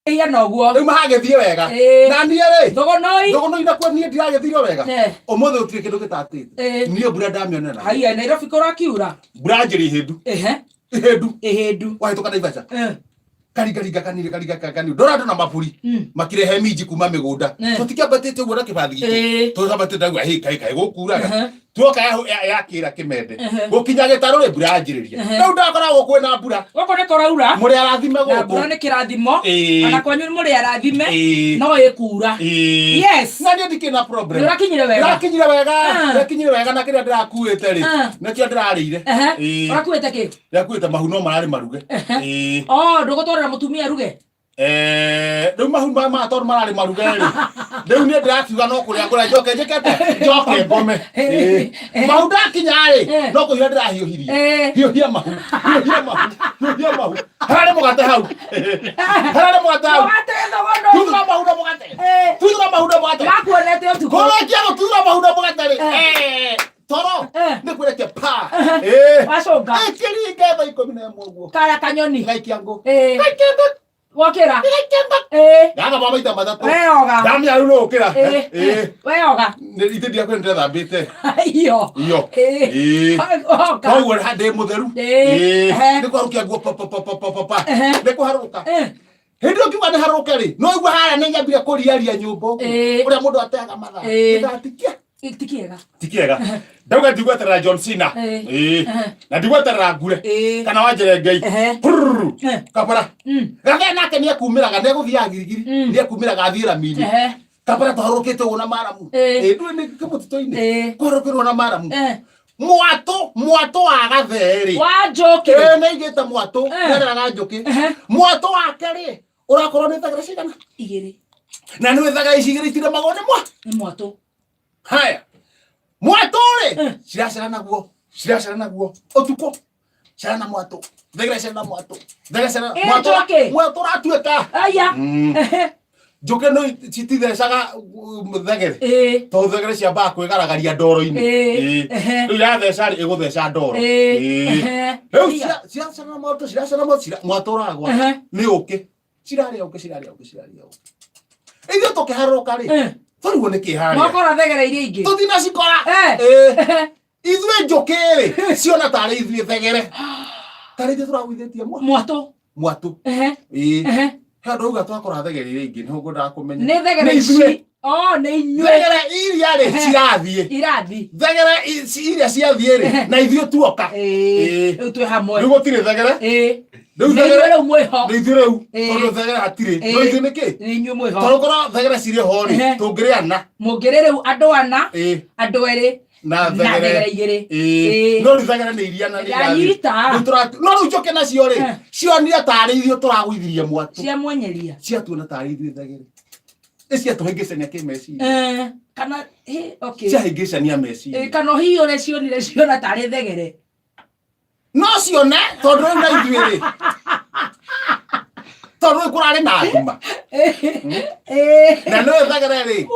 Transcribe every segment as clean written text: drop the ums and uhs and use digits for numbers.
Ĩhiana ũguo. Rĩu mahagĩthiĩ wega. Ĩĩ. Na niĩ rĩ, Thogonoi. Thogonoi nakuo niĩ ndiragĩthire wega. Eh. Ũmũthĩ gũtirĩ kĩndũ gĩtatĩte. Ĩĩ. Niĩ mbura ndamĩonera. Haiya, Nairobi kũrakiura. Mbura njĩrĩ ihĩndu. Ehe. Ihĩndu. Ihĩndu. Wahĩtũka Naivasha. Eh. Karingaringa kanini karinga kanini. Ndora andũ na maburi. Makĩrehe minji kuma mĩgũnda. Eh. Tũtikĩambatĩte ũguo na kĩbathi gitũ. Ĩĩ. Tũkambatĩte ndauga hĩ kaĩ kaĩ gũkuraga. Ehe. Tuoka yakĩra kĩmende. Ehe. Gũkinya gĩtarũ rĩ mbura yanjĩrĩria. Ehe. Rĩu ndakoragwo kwĩna mbura. Gũkũ nĩ kũraura. Mũrĩ arathime Na mbura gũkũ. nĩ kĩrathimo. Ĩĩ. Ona kwanyu mũrĩ arathime. Ĩĩ. No ĩkura. Ĩĩ. Yes. Na niĩ ndikĩrĩ na problem. Nĩ ũrakinyire wega. Ndĩrakinyire wega. Ah. Ndĩrakinyire wega na kĩrĩa ndĩrakuĩte rĩ. Ah. Nĩkĩo ndĩrarĩire. Ehe. Ĩĩ. Ũrakuĩte kĩ? Ndĩrakuĩte mahu no mararĩ maruge. Ĩĩ. Oh, ndũgũtwarĩra mũtumia ruge. Eh, rĩu mahu ma tondũ mararĩ maruge rĩ. Rĩu niĩ ndĩrakiuga no kũrĩa ngũrĩa njoke njĩkete njoke ngome. Ĩĩ. Mahu ndakinya rĩ Eh. no kũhiũha ndĩrahiũhirie. Eh. Hiũhia mahu. Hiũhia mahu. Hiũhia mahu. Hararĩ mũgate hau. Hararĩ mũgate hau. Mũgate thogonoi. Tuthura mahu na mũgate. Eh. Tuthura mahu na mũgate. Makuonete ũtukũ. Kũrĩkia gũtuthura mahu na mũgate rĩ. Eh. Eh, Toro Eh. nĩ kwĩrekia pa. Eh. Wacũnga. Ĩkĩringa thaa 11 ũguo. Kara kanyoni. Ngaikia ngũ. Eh. Ngaikia ngũ. Wokĩra. Ngaikia ngũ. Eh. Ndathamba maita matatũ. Weoga. Ndamenya rĩu nũũkĩra. Eh. Eh. Weoga. Ithe ndiakwenda ndĩrethambĩte. Iyo. Iyo. Eh. Ĩĩ. Oka. Koguo ndĩ mũtheru. Ĩĩ. Ĩĩ. Ehe. Nĩ kũharũkia nguo pa pa pa pa pa pa pa. Ehe. Nĩ kũharũrũka. Eh. Hĩndĩ ĩyo ngiuga nĩ harũrũke rĩ, no igua harĩa nĩ nyambire kũriaria nyũmba ũguo. Ĩĩ. Ũrĩa mũndũ ateaga mathaa. Ĩĩ. Gĩthaa ti kĩa. Ti kĩega. Ti kĩega. Ndauga ndigweterera John Cena. Ĩĩ. Ĩĩ. Ehe. Na ndigweterera ngure. Ĩĩ. Kana Wanjĩrengei. Ehe. Prrrr. Eh. Kabara. Gathee nake nĩ ekumĩraga, nĩ egũthiaga girigiri, Mm. nĩ ekumĩraga athiĩ rami-inĩ. Ehe. Kabara tũharũrũkĩte ũguo na maramu. Ĩĩ. Ĩĩ, ndũĩ nĩ kĩmũtitũ-inĩ. Ĩĩ. Kũharũrũkĩrwo na maramu. Eh. Mwatũ, mwatũ wa gathee rĩ. Wa njũkĩ. Ĩĩ, nĩ aigĩte mwatũ, Eh. nĩareraga njũkĩ. Ehe. Mwatũ wake rĩ, ũrakorwo nĩ thagĩra cigana? Igĩrĩ. Na nĩ thagĩra ici igĩrĩ itiremagwo nĩ mwa. Nĩ mwatũ. Haya. Mwatũ rĩ, Eh. ciracera naguo, ciracera naguo ũtukũ. Cera na mwatũ. Thegera cera na mwatũ. Thegera cera Ĩ, mwatũ. njũkĩ. Mwatũ ũratuĩka. Aya. Mm. Njũkĩ no citithecaga thegere. Ĩĩ. Tondũ thegere ciambaga kwĩgaragaria ndoro-inĩ. Ĩĩ. Ĩĩ. Ehe. Rĩu yatheca rĩ, ĩgũtheca ndoro. Ĩĩ. Ĩĩ. Ehe. Rĩu Iya. ciracera na mwatũ, ciracera na mwatũ, mwatũ ũragwa. Ehe. Nĩ ũkĩ. Cirarĩa ũkĩ, cirarĩa ũkĩ, cirarĩa ũkĩ. Ithuĩ tũkĩharũrũka rĩ, Eh. tũrigwo nĩ kĩ harĩa. Mwakora thegere iria ingĩ. Tũtinacikora. Eh. Ĩĩ. Ehe. Ithuĩ njũkĩ rĩ, ciona tarĩ ithuĩ thegere. Tarĩ ithuĩ tũragũithĩtie Mwatũ. mwatũ. Ehe. Ĩĩ. Ehe. He andũ auga twakora thegere iria ingĩ nĩho ngwendaga kũmenya. Nĩ thegere Nĩ ithuĩ. ici. Oh, nĩ inyuĩ. Thegere iria rĩ Ehe. cirathiĩ. Irathi. Thegere iria ciathiĩ rĩ Ehe. na ithuĩ tuoka. Ĩĩ. Ĩĩ. Rĩu twĩ hamwe. Rĩu gũtirĩ thegere. Ĩĩ. Rĩu Nĩ thegere inyuĩ rĩu mwĩho. nĩ ithuĩ rĩu. Ĩĩ. Tondũ thegere hatirĩ. Ĩĩ. No ithuĩ nĩkĩ? Nĩ inyuĩ mwĩho. Tondũ korwo thegere cirĩ ho rĩ Ehe. tũngĩrĩ ana. Mũngĩrĩ rĩu andũ ana, Ĩĩ. andũ erĩ, Na na thegere. thegere igĩrĩ. Ĩĩ. Ĩĩ. No rĩu thegere nĩ iria na nĩ irathiĩ. Ndanyita. Rĩu no rĩu njũkĩ nacio rĩ Eh. cionire tarĩ ithuĩ tũragũithirie mwatũ. Ciamwenyeria. Ciatuona tarĩ ithuĩ thegere. Nĩ ciatũhĩngĩcania kĩmeciria. Eh, kana eh, okay. Ciahĩngĩcania meciria. Eh, kana hihi ũrĩa cionire ciona tarĩ thegere. No cione tondũ rĩu na ithuĩ rĩ. Tondũ rĩu kũrarĩ na nduma. Eh, Na nĩwe thegere rĩ.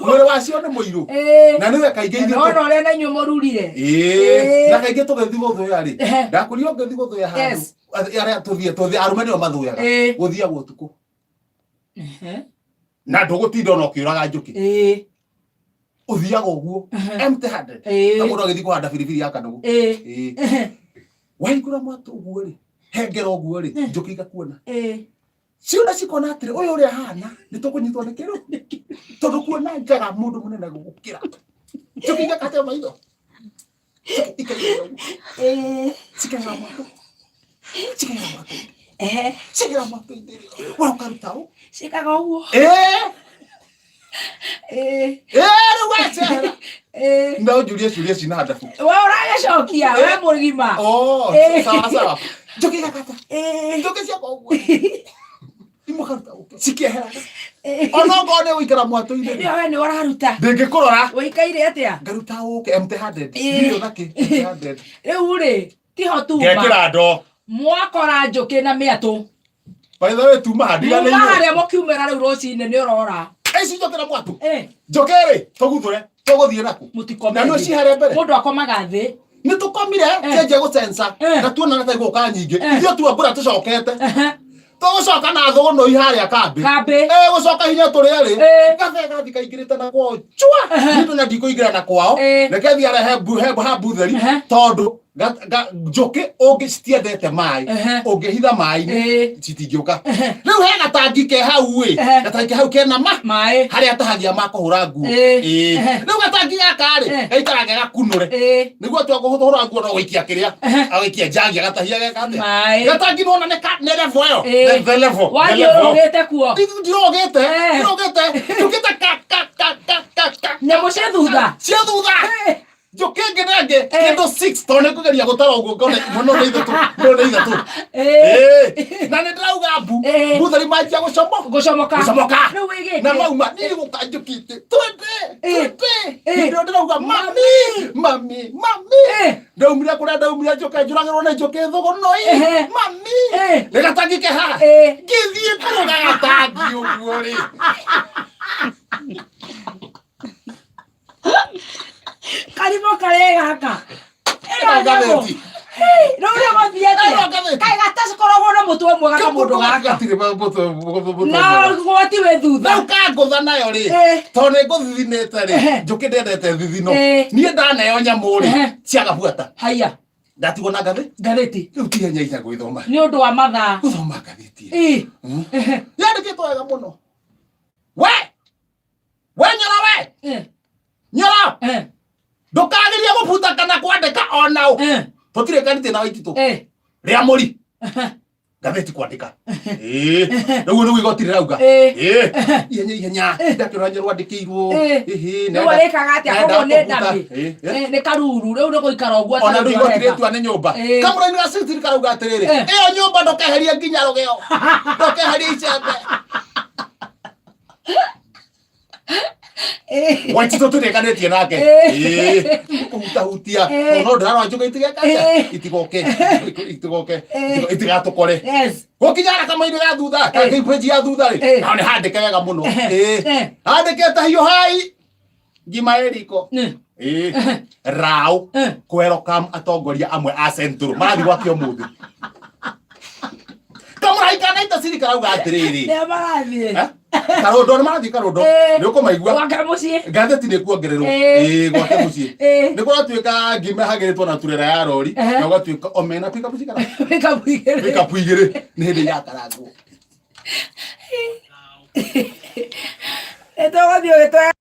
Mwĩrĩ wacio nĩ mũirũ. eh. Na nĩwe kaingĩ ithuĩ Nona ũrĩa na inyuĩ mũrurire. Ĩĩ. Na kaingĩ tũgĩthiĩ gũthũya rĩ. Ehe. Ndakũria ũngĩthiĩ gũthũya handũ. Yes. Arĩa tũthiĩ tũthiĩ arũme nĩo mathũyaga. Ĩĩ. Gũthiagwo ũtukũ. Ehe. Na ndũgũtinda ona ũkĩũraga njũkĩ. Ĩĩ. Ũthiaga ũguo. Ehe. Empty handed. Ĩĩ. Ta mũndũ agĩthiĩ kũhanda biribiri ya kanũgũ. Ĩĩ. Ĩĩ. Ehe. Wahingũra mwatũ ũguo rĩ, hengera ũguo rĩ, njũkĩ igakuona. Ĩĩ. Ciona cikona atĩrĩ, ũyũ ũrĩa ahana, nĩ tũkũnyitwo nĩ kĩrũ. Tondũ kuona njaga mũndũ mũnene gũgũkĩra. Njũkĩ igakate maitho. Njũkĩ ikaigua ũguo. Ĩĩ. Cikehera mwatũ. Cikehera mwatũ. Ehe. Cikehera mwatũ-inĩ. We ũkaruta ũ? Ciĩkaga ũguo. Ĩĩ. Ĩĩ. Ĩĩ, rĩu we cehera. Ĩĩ. No ũnjũrie ciũria cina ndabu. We ũragĩcokia, we mũgima. Oh, Ĩĩ. sawa sawa. Njũkĩ igakata. Ĩĩ. Njũkĩ ciaka ũguo. Imũkaruta ũkĩ. Cikĩeheraga. Ĩĩ. Ona okorwo nĩ gũikara mwatũ-inĩ. Hĩndĩ ĩyo we nĩ ũraruta. Ndĩngĩkũrora. Ũikaire atĩa? Ngaruta ũkĩ empty handed. Ĩĩ. Ndirĩ ona kĩ empty handed. Rĩu rĩ, tiho tuma. Ngekĩra ndoo. Mwakora njũkĩ na mĩatũ. By the way tuma Muma ndiganĩirwo. harĩa mũkiumĩra rĩu rũcinĩ nĩ ũrora. Ici njũkĩ na mwatũ. Eh, Njũkĩ rĩ, tũguthũre. Tũgũthiĩ nakũ? Mũtikome Na nĩ thĩ. ci harĩa mbere. Mũndũ akomaga thĩ. Nĩ tũkomire Eh. cianjia gũcenca Eh. na tuona ta igũka nyingĩ. Eh. Ithuĩ tuambura tũcokete. Ehe. Tũgũcoka na thũgũnũi harĩa kambĩ. Kambĩ. Ĩ gũcoka hinya tũrĩ erĩ. Ĩ. Gathee gathi kaingĩrĩte na kwao chua. Ehe. Niĩ na ndikũingĩra na kwao. Ĩ. Reke thiĩ arehe ha mbutheri Ehe. tondũ njũkĩ ũngĩ citiendete maĩ. Ehe. Ũngĩhitha maĩ-inĩ Ĩ. citingĩũka. Rĩu he gatangi ke hau ĩ. Ehe. Gatangi ke hau kena ma Maĩ. harĩa atahagia ma kũhũra nguo. Ĩ. Ĩ. Ehe. Rĩu gatangi gaka rĩ Ehe. gaikaraga gakunũre. Ĩ. Nĩguo atua kũhũra nguo no gũikia kĩrĩa. Ehe. Agaikia njagi agatahia geka atĩa. Maĩ. Gatangi nĩwona nĩ nĩ level ĩyo. Ĩ. The level. The Wathiĩ level. ũrũgĩte kuo. Ndirogĩte. Eh. Ndirogĩte. Njũkĩte ka ka ka ka ka ka. Nyamũ cia thutha. Cia thutha. Ĩ. Njũkĩ ĩngĩ na ĩngĩ. Eh. Kĩndũ 6 tondũ nĩ kũgeria gũtara ũguo ngone mũno nĩ ithatũ. Mũno nĩ ithatũ. Ĩ. Ĩ. Na nĩ ndĩrauga mbu. Eh. Mbutheri manjia gũcomoka. Gũcomoka. Gũcomoka. Rĩu wĩ gĩkĩ. Na mauma niĩ gũka njũkĩte. Twende. Eh. Twende. Eh. Hĩndĩ ĩyo ndĩrauga mami. Mami. Mami. Ĩ. Ndaumire kũrĩa ndaumire njũke njũragĩrwo nĩ njũkĩ thũgũnũi. Ehe. Mami. Eh. Nĩ gatangi ke haha. Ĩ. Ngĩthiĩ kũrũga gatangi ũguo rĩ. Karimũ karĩ gaka. Ĩno Ĩno nyamũ. ngathĩti. Rĩu rĩ gũthiĩ atĩa? Ĩno ngathĩti. Kaĩ gatakoragwo na mũtwe mwega kamũndũ gaka. Gatirĩ mũtwe Na mwega. ũgwati wĩ thutha. Rĩu kangũtha nayo rĩ Eh. tondũ nĩ ngũthithinĩte rĩ Ehe. njũkĩ ndendete thithino Eh. niĩ ndaneo nyamũ rĩ Ehe. ciagabuata Haiya. ndatigwo na ngathĩ Ngathĩti. rĩu ti ihenya ihenya gwĩthoma Nĩ ũndũ wa mathaa. gũthoma ngathĩti Ĩ. Mm. Ehe. Yandĩkĩtwo wega mũno we we nyora we Eh. nyora Eh. ndũkagerie gũbuta kana kwandĩka ona ũ Eh. tũtirĩkanĩtie na waititũ Eh. rĩa mũri Ehe. ngathĩti kwandĩka Ĩĩ. rĩu nĩguo igoti rĩrauga Ĩĩ. Ĩĩ. ihenya ihenya ndakĩrora rwandĩkĩirwo Ĩĩ. Ĩhĩ, Rĩu arĩkaga atĩa? nenda Koguo nĩ kũbuta. ndamĩ. Ĩĩ, ĩĩ. Ĩ, Nĩ karuru. Rĩu nĩ gũikara ũguo ona atarĩ rĩu ũndũ igoti areka. rĩtua nĩ nyũmba Ĩĩ. kamũraini ga sitiri karauga atĩrĩrĩ Eh. ĩyo nyũmba ndũkeherie nginya rũgĩo ndũkeherie icembe Ĩ. waititũ tũrĩkanĩtie nake Ĩĩ. Ĩĩ. kũhutahutia Ĩĩ. no ndĩrarora njũkĩ itigeka atĩa Ĩĩ. itigoke itigoke Ĩĩ. itigatũkore Yes. gũkinya harĩa kamũinĩ ga thutha Ĩĩ. page ya thutha rĩ Ĩĩ. nao nĩ handĩke wega mũno Ehe. Ĩĩ. Ĩĩ. handĩkĩte hiũhai ngima ĩ riko Ĩ. Ĩĩ. Rao Ĩĩ. kwerokam atongoria amwe a Central marathiĩ gwake ũmũthĩ kamũrai kana itaciri karauga atĩrĩrĩ Nĩa marathiĩ. Eh? Karũndo nĩ marathiĩ karũndo Ĩĩ. nĩ ũkũmaigua Gwake mũciĩ. ngathĩti nĩ kuongererwo Ĩĩ. Ĩĩ, gwake mũciĩ Ĩĩ. nĩ kũratuĩka ngima ĩhagĩrĩtwo na turera ya rori Ehe. na ũgatuĩka omena pikapu cigana Pikapu igĩrĩ. pikapu igĩrĩ nĩ hĩndĩ irakarangwo Nĩ tũgũthiĩ ũgĩtwara